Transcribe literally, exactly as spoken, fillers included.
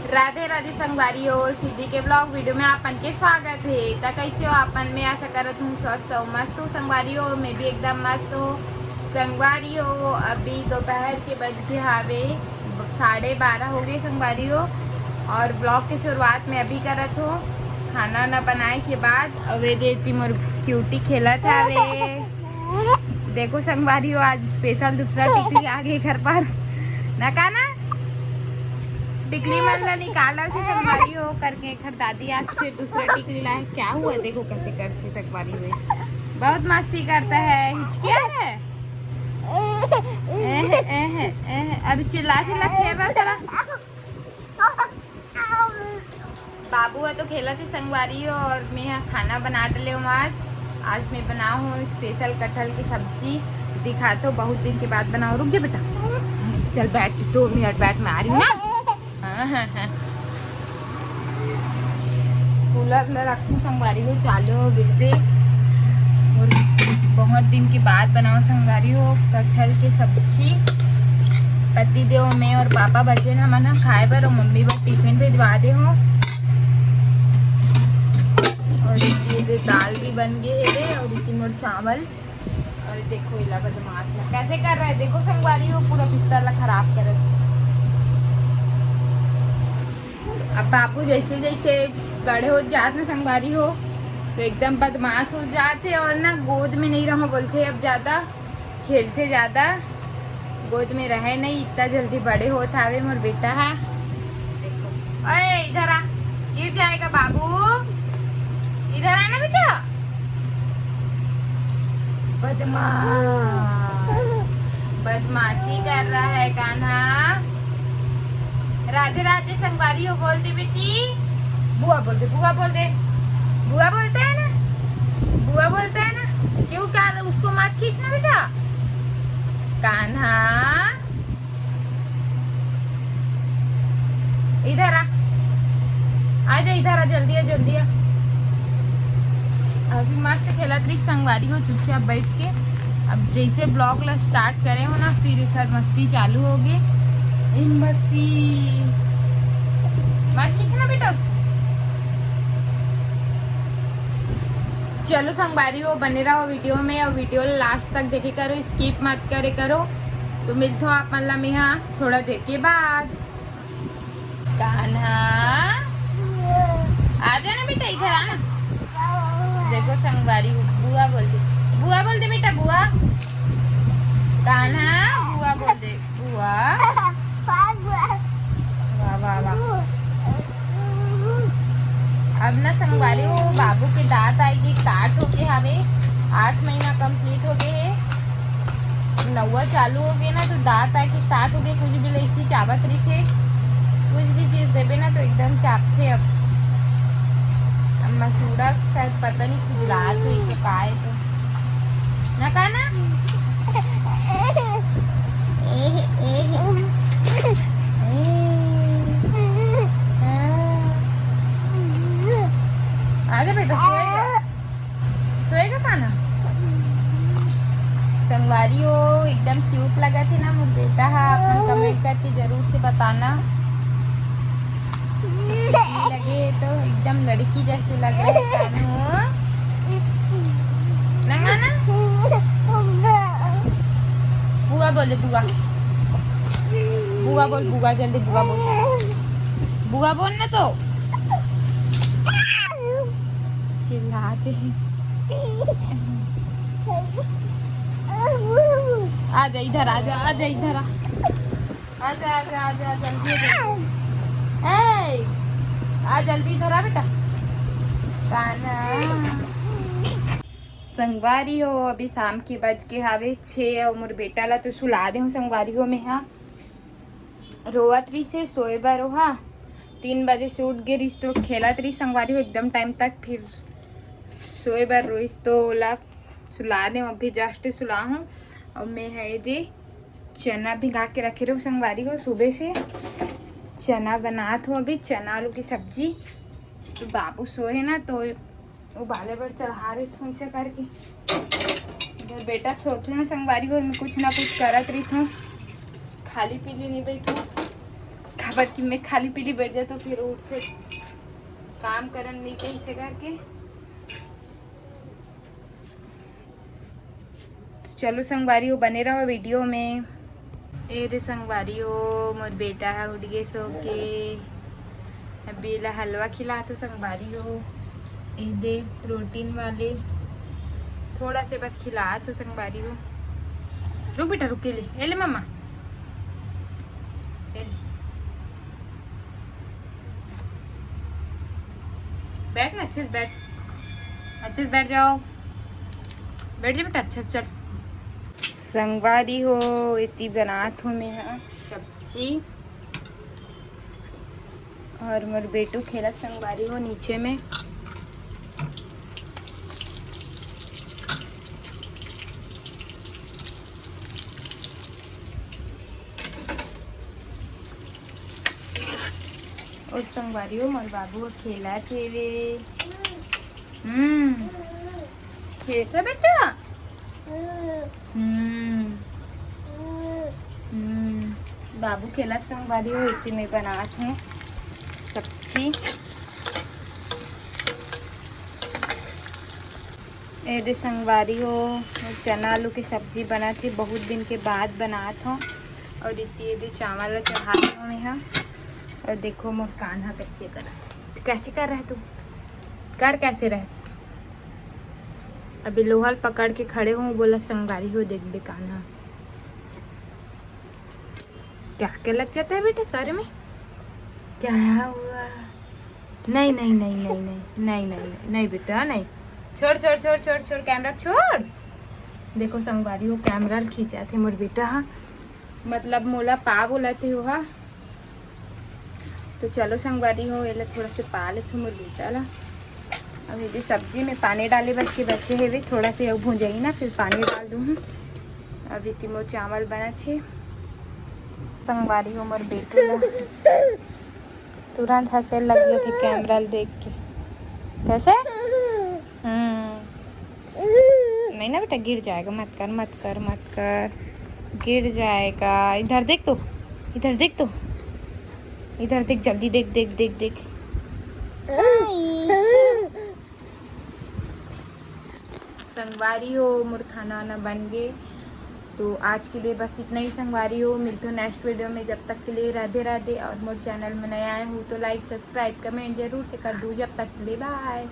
राधे राधे संगवारी हो, सिद्धि के vlog video में आप मन के स्वागत हे। त कैसे हो आप मन? मैं आशा करत हूँ स्वस्थ हो, मस्त हो संगवारी हो। मैं भी एकदम मस्त हूँ संगवारी हो। अभी दोपहर के बज के हावे साढ़े बारह हो गए संगवारी हो। और vlog के शुरुआत में अभी करत हो खाना ना बनाए के बाद। अवे दे ती मोर क्यूटी खेलत हावे। देखो संगवारी हो, आज स्पेशल दूसरा टिकली आ गई घर पर। ना का ना, टिकली मन ला निकाला से संगवारी हो करके घर दादी आज फिर दूसरा टिकली लाए। क्या हुआ? देखो कैसे करते संगवारी हुए, बहुत मस्ती करता है। हिचकिया है। एह, एह, एह, अभी चिल्ला चिल्ला खेल रहा थोड़ा। बाबू ह तो खेलत हे संगवारी हो, और मैं ह खाना बना डले हूँ आज। आज मैं बनाओ हूँ स्पेशल कटहल की सब्जी, दिखात हो, बहुत दिन के बाद बनाओ। रुक जा बेटा, चल बैठ, दो मिनट बैठ, मैं आ रही हूँ ना। हाँ, हाँ, हाँ। कूलर ला रखूँ संगवारी हो चालू बिलते, और बहुत दिन के बाद बनाओ संगवारी हो कटहल के सब्जी। पति देव, मैं और पापा बचे न हमन ह खाए बर, और मम्मी बर टिफिन भिजवा दे हो। और ये दे दाल भी बन गए हेवे, और इति मोर चावल। और देखो इला बदमाश ला कैसे कर रहा है, देखो संगवारी हो पूरा बिस्तर ला खराब करत। अब बाबू जैसे जैसे बड़े हो जात ना संगवारी हो, तो एकदम बदमाश हो जाते, और ना गोद में नहीं रहो बोलते, अब ज्यादा खेलते ज्यादा, गोद में रहे नहीं, इतना जल्दी बड़े होत हावे मोर बेटा हा। देखो, ओए इधर आ, गिर जाएगा बाबू, इधर आना बेटा। बदमाश, बदमाशी कर रहा है कान्हा। राधे राधे संगवारी हो बोल दे बेटी। बुआ बोल दे, बुआ बोल दे, बुआ बोलता है ना, बुआ बोलता है ना। क्यों, क्या उसको मत खींचना बेटा। कान्हा, इधर आ, आ जा, इधर आ, जल्दी आ, जल्दी आ। अभी मस्त खेलत रही संगवारी हो चुपचाप बैठ के। अब जैसे vlog ला स्टार्ट करे हो ना, फिर एकर मस्ती चालू हो गई। ई मस्ती मत खींचना बेटा उसको। चलो संगवारी हो, बने रहो वीडियो में, और वीडियो लास्ट तक देखे करो, स्किप मत करे करो। तो मिलते हो आप मन ला मेहा थोड़ा देर के बाद। कान्हा, आ जाना बेटा, इधर आना। देखो संगवारी हो, बुआ बोल दे, बुआ बोल दे बेटा, बुआ। कान्हा, बुआ बोल दे, बुआ। वाह, वाह, वाह। अब ना संगवारी हो, बाबू के दांत आए के स्टार्ट हो गए हवे, आठ महीना कंप्लीट हो गए है, नौवा चालू हो गए ना, तो दांत आए के स्टार्ट हो गए। कुछ भी लैसी चाबत रही थे, कुछ भी चीज देबे ना तो एकदम चापथे। अब, अब मसूड़ा शायद पता नहीं खुजरात हुई तो का है तो ना का ना। एह, एह। आजा बेटा, सोएगा, सोएगा कान्हा। संगवारी हो, एकदम क्यूट लगा थे ना मोर बेटा हा। अपन कमेंट करके जरूर से बताना। लगे तो एकदम लड़की जैसे लग रहे कान्हो। नंगा ना? बुआ बोले, बुआ। बुआ बोल, बुआ, जल्दी बुआ बोल। बुआ बोल ना तो। चिल्लाते हैं। आजा इधर, आजा, आजा इधर आ। आजा, आजा, आजा, जल्दी आ, जल्दी। ए, आ जल्दी इधर आ बेटा। कान्हा। संगवारी हो, अभी शाम के बज के हावे छः, अउ मोर बेटा ला तो सुला दे हूँ संगवारी हो। मैं हा रोवत रही से सोए बर ओहा। तीन बजे से उठ गे रहिस तो खेलत रही संगवारी हो एकदम टाइम तक, फिर सोए बर रोइस तो ओला सुला दे हूँ। अभी जस्ट सुला हूँ। और मैं है दे चना भिगा के रखे रहूँ संगवारी हो सुबह से। चना बनात हूँ अभी, चना आलू की सब्जी। तो बाबू सोए ना तो उबाले बर चढ़ा रही थूँ ऐसे करके। इधर बेटा सोते ना संगवारी हो, मैं कुछ ना कुछ करत रही थूँ, खाली पीली नहीं बैठू। पर कि मैं खाली पीली बैठ जाए तो फिर उठ से काम करन नहीं कहीं से करके। तो चलो संगवारी हो, बने रहो वीडियो में। ए दे संगवारी हो, मोर बेटा है उठ गए सो के। अभी ला हलवा खिला तो संगवारी हो, ए दे प्रोटीन वाले थोड़ा से बस खिला तो संगवारी हो। रुक बेटा, रुक के ले, ए ले मम्मा, ए ले। बैठ ना, अच्छे से बैठ, अच्छे से बैठ जाओ, बैठ जा बेटा, अच्छे से चल। संगवारी हो, इतनी बनात हूँ मैं, हाँ, सब्जी। और मोर बेटू खेला संगवारी हो नीचे में। और संगवारी हो, मोर बाबू खेला थे वे। हम्म, खेल रहा बेटा। हम्म। हम्म। बाबू खेला संगवारी हो, इसी में बनात हूँ सब्जी। ए दे संगवारी हो, चना आलू के सब्जी बनत हे, बहुत दिन के बाद बनात हो। और इतनी ये दे चावल ला चढ़ा दे मैं हा। और देखो मोर कान्हा कैसे करत हे। तो कैसे कर रहे तू? कर कैसे रहे? अभी लोहा ल पकड़ के खड़े हूँ, बोला संगवारी हो देख बे कान्हा। क्या, क्या लग जाता है बेटा सर में? क्या हुआ? नहीं, नहीं, नहीं, नहीं, नहीं, नहीं, नहीं, नहीं, नहीं बेटा, नहीं। छोड़, छोड़, छोड़, छोड़, छोड़, कैमरा छोड़। देखो संगवारी हो, कैमरा खींचा थे मोर बेटा हा, मतलब मोला पा बोला थे हा। तो चलो संगवारी हो, एला थोड़ा से पा लेथो मोर बेटा ला। अब ये जो सब्जी में पानी डाले बस के बचे हेवे, थोड़ा से अउ भुंजाई ना, फिर पानी डाल दूँ। अभी ती मोर चावल बनत हे। संगवारी हो, मोर बेटू ला तुरंत हंसे लग जाथे कैमरा ल देख के। कैसे? हम्म। नहीं ना बेटा, गिर जाएगा, मत कर, मत कर, मत कर, गिर जाएगा। इधर देख तू, इधर देख तू, इधर देख, जल्दी देख, देख, देख, देख। संगवारी हो, मोर खाना वाना बन गए। तो आज के लिए बस इतना ही संगवारी हो, मिलते हो नेक्स्ट वीडियो में। जब तक के लिए राधे राधे, और मोर चैनल में नया आए हो तो लाइक, सब्सक्राइब, कमेंट जरूर से कर दो। जब तक के लिए बाय।